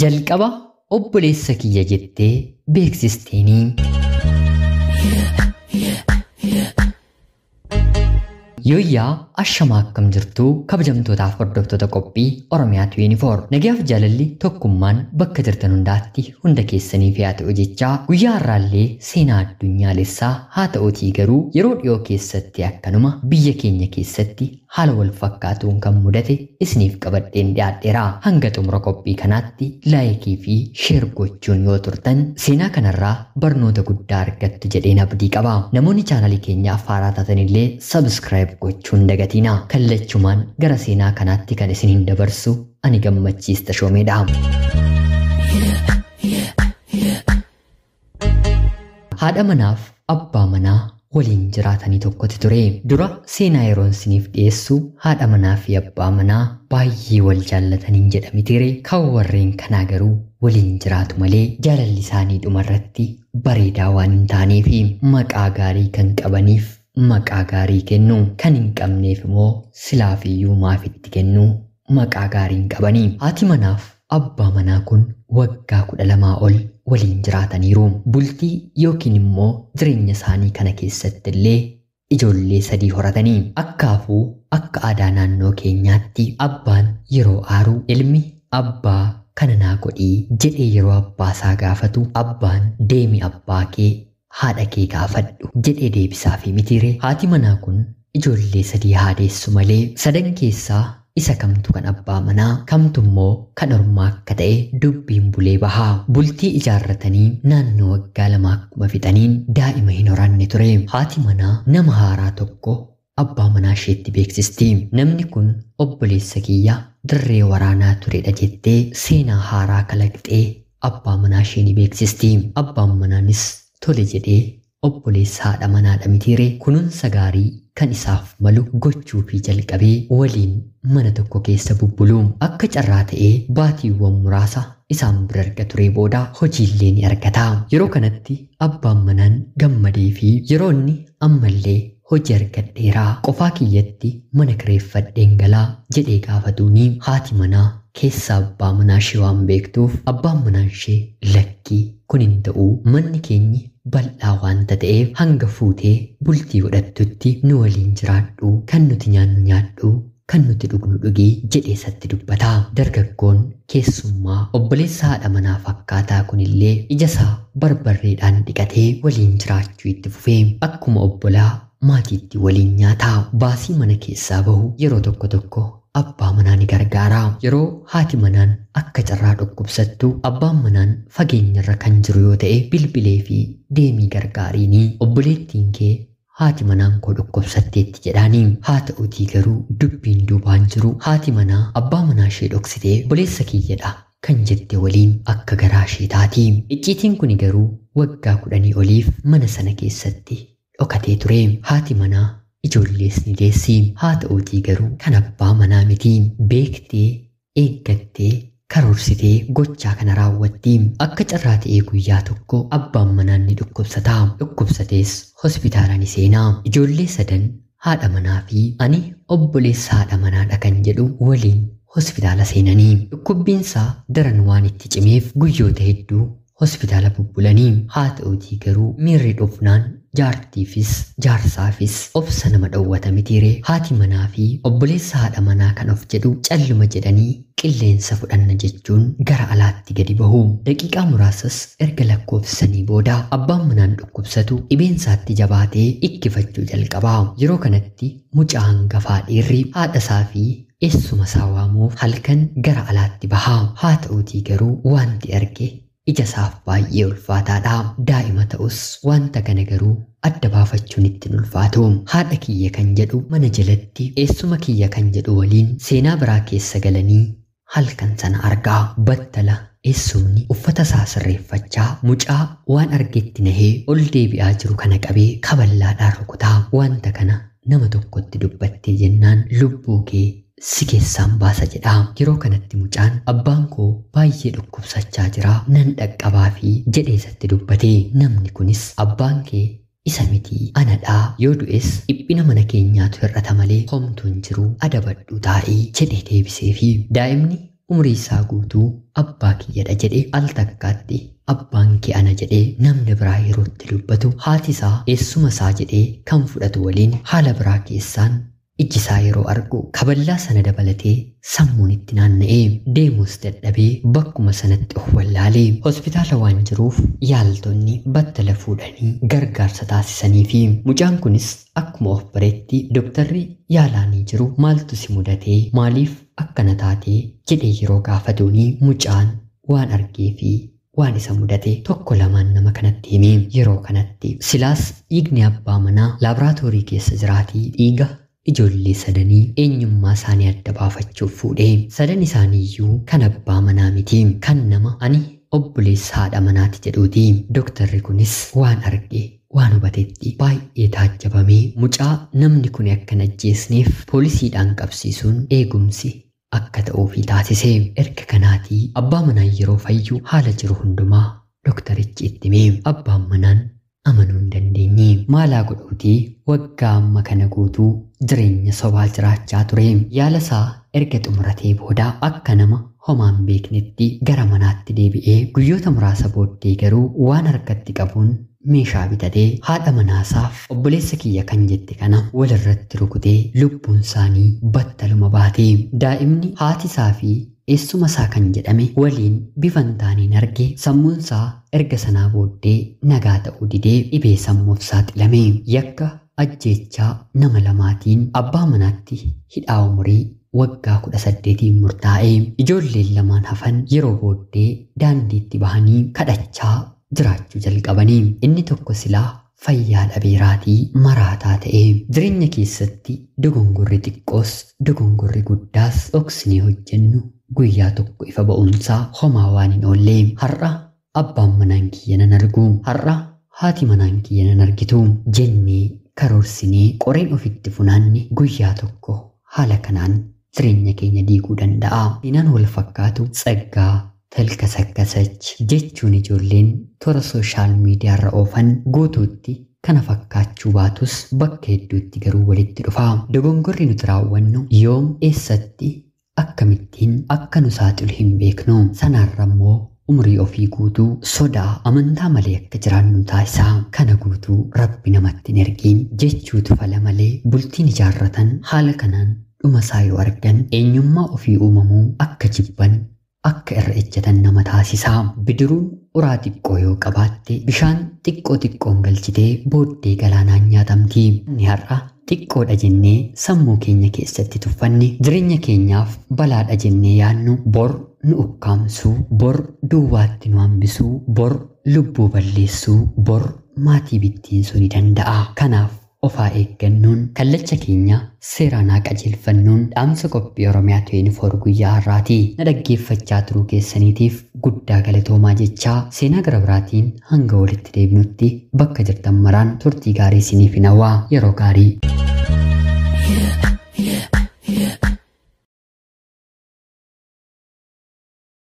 Jalqaba obboleessa kiyya jettee beeksisteeni. Yooyyaa ashamaa akkam jirtuu kabajamtootaaf hordoftoota qophii Oromiyaa 24 nagayaaf jaalalli tokkummaan bakka jirtan hundaatti hunda keessaniif haa ta'u jechaa guyyaa har'aallee seenaa addunyaalessaa haa ta'uutii garuu yeroo dhiyoo keessatti akkanuma biyya keenya keessatti haala wal fakkaatuun kan mudate isiniif qabadheen dhiyaadheera. Hanga xumura qophii kanaatti laayikii fi sheer gochuun yoo turtan seenaa kanarraa barnoota guddaa argattu jedheen abdii qaba. Namoonni chaanalii keenyaaf haaraa taatanillee sabskiraayib gochuun dagatiina. Kallachumaan gara seenaa kanaatti kan isiniin dabarsu ani Gammachiis Tashoomeedha. Haadha manaaf abbaa manaa waliin jiraatanii tokkotti ture. Dura seenaa yeroon isiniif dhiyeessu haadha manaa fi abbaa manaa baay'ee wal jaallataniin jedhamti. Kan warreen kanaa garuu waliin jiraatu malee jaalalli isaanii dhumarratti bareedaa waan hin taaneef maqaa gaarii kan qabaniif maqaa gaarii kennu, kan hin qabneef immoo silaafiyyuu maafitti kennu maqaa gaarii hin qabanii. Haati manaaf abbaa manaa kun waggaa 12 ol waliin jiraataniiru. Bultii yookiin immoo jireenya isaanii kana keessatti illee ijoollee 3 horatanii. Akkaafuu akka aadaa naannoo keenyaatti abbaan yeroo aaru ilmi abbaa kana naa godhii jedhee yeroo abbaa isaa gaafatu abbaan deemi abbaa kee haadha kee gaafadhu jedhee deebisaafii mitiire. Haati manaa kun ijoollee 3 haadeessu malee sadan keessaa isa kamtu kan abbaa manaa kamtu immoo kan ormaa akka ta'e dubbiin bulee bahaa. Bultii ijaarratanii naannoo waggaa 2 akkuma fixaniin daa'ima hin horanne ture. Haati manaa nama haaraa tokko abbaa manaa isheetti beeksisti. Namni kun obboleessa kiyya dirree waraanaa turedha jettee seenaa haaraa kalaqxee abbaa manaa ishee ni beeksisti. Abbaan manaanis tole jedhee obboleessa haadha manaadha mitiire kunuunsa gaarii kan isaaf malu gochuufii jalqabee waliin mana tokko keessa bubbulu. Akka carraa ta'ee baatiiwwan muraasa isaan bira erga turee booda hojiillee ni argata. Yeroo kanatti abbaan manaan gammadee fi yeroo inni ammallee hojii argadheeraa qofaa kiyyatti mana kireeffadheen galaa jedhee gaafatuuni haati manaa keessa abbaa manaa ishee waan beektuuf abbaan manaa ishee lakkii kun hin ta'u, manni keenyi bal'aa waanta ta'eef hanga fuutee bultii godhattutti nu waliin jiraadhu, kan nuti nyaannu nyaadhu, kan nuti dhugnu dhugii jedhee isatti dubbata. Dargaggoon keessummaa obboleessa haadha manaa fakkaataa kunillee ija isaa barbarreedhaan dhiqatee waliin jiraachuu itti fufee akkuma obbolaa maatiitti waliin nyaata. Baasii mana keessaa bahu yeroo tokko tokko abbaa manaa ni gargaara. Yeroo haati manaan akka carraa dhukkubsattu abbaan manaan fageenyarra kan jiru yoo ta'e bilbilee fi deemii gargaariini obboleettiin kee haati manaan koo dhukkubsatteetti jedhaani. Haa ta'uutii garuu dubbiin duubaan jiru haati manaa abbaa manaa ishee dhoksitee obboleessa kiyyadha kan jette waliin akka garaa ishee taati. Icciitiin kuni garuu waggaa 10 oliif mana sana keessatti dhokatee ture. Haati manaa ijoollees ni deessi. Haa ta'uutii garuu kan abbaa manaa miti. Beektee, eeggattee, karoorsitee gochaa kana raawwatti. Akka carraa ta'ee guyyaa tokko abbaan manaan ni dhukkubsata. Dhukkubsatees hospitaala ni seenaa. Ijoollee 3 haadha manaa fi ani obboleessa haadha manaadha kan jedhu waliin hospitaala seenanii. Dhukkubbiinsaa daran waan itti cimeef guyyoota hedduu hospitaala bubbulanii. Haa ta'uutii garuu miirri dhufnaan jaartiifis jaarsaafis obsa nama dhowwata mitiire. Haati manaa fi obboleessa haadha manaa kan of jedhu calluma jedhanii qilleensa fudhanna jechuun gara alaatti gadi bahu. Daqiiqaa muraasas erga lakkoofsanii booda abbaan manaan dhukkubsatu dhibeensaatti jabaatee ikkifachuu jalqaba. Yeroo kanatti mucaa hangafaa dhiirri haadha isaa fi eessuma isaa waamuuf halkan gara alaatti baha. Haa ta'uutii garuu wanti arge ija isaaf baay'ee ulfaataadha. Daa'ima ta'us wanta kana garuu adda baafachuun ittiin ulfaatu. Haadha kiyya kan jedhu mana jalatti eessuma kiyya kan jedhu waliin seenaa biraa keessa galanii halkan sana argaa. Battala eessumni uffata isaa sirreeffachaa mucaa waan argetti nahee ol deebi'aa jiru kana qabee kaballaadhaan rukutaa. Wanta kana nama tokkotti dubbattee jennaan lubbuu kee si keessaan baasa jedha. Yeroo kanatti mucaan abbaan koo baay'ee dhukkubsachaa jira nan dhaqqabaa fi jedhee isatti dubbate. Namni kunis abbaan kee isa miti anadhaa, yoo du'es dhiphina mana keenyaatu hir'ata malee homtuun jiru adabadhu taa'ii jedhee deebisee fi daa'imni umurii isaa guutuu abbaa kiyyadha jedhe al takkaatti abbaan kee ana jedhee namni biraa yeroo itti dubbatu, haati isaa eessuma isaa jedhee kan fudhatu waliin haala biraa keessaan ijji isaa yeroo argu kaballaa sana dabalatee sammuun itti naanna'ee deemus dadhabee bakkuma sanatti of wallaalee hospitaala waan jiruuf yaaltonni battala fuudhanii gargaarsa taasisanii fi mucaan kunis akkuma of bareetti dooktarri yaalaanii jiru maaltu si mudatee maaliif akkana taatee jedhee yeroo gaafatuuni mucaan waan argee fi waan isa mudate tokko lamaan nama kanatti hime. Yeroo kanatti silaas dhiigni abbaa manaa laaboraatoorii keessa jiraatii dhiiga ijoollee sadanii eenyummaa isaanii adda baafachuuf fuudhee sadan isaaniiyyuu kan abbaa manaa miti, kan nama ani obboleessa haadha manaati jedhuuti. Dooktarri kunis waan arge waan hubatetti baay'ee taajjabamee mucaa namni kun akka hin ajjeesneef poolisiidhaan qabsiisuun eegumsi akka ta'uufii taasise. Erga kanaatii abbaa manaan yeroo fayyu haala jiru hundumaa dooktarichi itti hime. Abbaan manaan amanuu hin dandeenye. Maalaa godhuutii waggaa amma kana guutuu jireenya sobaa jiraachaa ture. Yaala isaa erga xumuratee booda akka nama homaa hin beeknetti gara manaatti deebi'ee guyyoota muraasa booddee garuu waan harkatti qabuun meeshaa bitatee haadha manaasaaf obboleessa kiyya kan jette kana walirratti rukutee lubbuun isaanii battaluma baate. Daa'imni haati isaa fi eessuma isaa kan jedhame waliin bifa hin taaneen arge sammuun isaa erga sanaa booddee nagaa ta'uu didee dhibee sammuuf saaxilame. Yakka ajjeechaa nama lamaatiin abbaa manaatti hidhaa umurii waggaa 18 murtaa'e. Ijoolleen lamaan hafan yeroo booddee daandiitti bahanii kadhachaa jiraachuu jalqabanii. Inni tokko silaa fayyaa dhabeeraatii maraataa ta'e. Jireenya keessatti dogongorri xiqqoos dogongorri guddaas dhoksinee hojjennu guyyaa tokko ifa ba'uunsaa homaa waan hin oolle. Har'a abbaan manaan kiyya nan argu, har'a haati manaan kiyya nan argitu jennee karoorsinee qoreen ofitti funaanne guyyaa tokko haala kanaan jireenya keenya diiguu danda'a. Seenaan wal fakkaatu Tsaggaa Talkasakkasach jechuun ijoolleen toora sooshaal miidiyaarra oofan guutuutti kana fakkaachuu baatus bakka hedduutti garuu walitti dhufa. Dogongorri nuti raawwannu yoom, eessatti, akkamittiin akka nu saaxilu hin beeknu. Sanaarra immoo umurii ofii guutuu sodaa amantaa malee akka jiraannu taasisa. Kana guutuu rabbi namatti hin ergiin jechuutu fala malee bultiin ijaarratan haala kanaan dhuma isaa yoo argan eenyummaa ofii uumamuu akka jibban akka irra ejjetan nama taasisa. Bidiruun uraa xiqqoo yoo qabaatte bishaan xiqqoo xiqqoon galchitee booddee galaanaan nyaatamti. Inni har'a xiqqoodha jennee sammuu keenya keessatti tuffanne jireenya keenyaaf balaadha jennee yaannu bor nu ukkaamsuu, bor duwwaatti nu hambisuu, bor lubbuu balleessuu, bor maatii bittiinsuu ni danda'a. Kanaaf ofaa eeggannoon kallacha keenya seeraan haa qajeelfannuun dhaamsa qophii Oromiyaa 24 guyyaa har'aati. Na dhaggeeffachaa turuu keessaniitiif guddaa galatoomaa jechaa seenaa gara biraatiin hanga walitti deebinutti bakka jirtan maraan turtii gaarii isiniif hin hawwaa. Yeroo gaarii.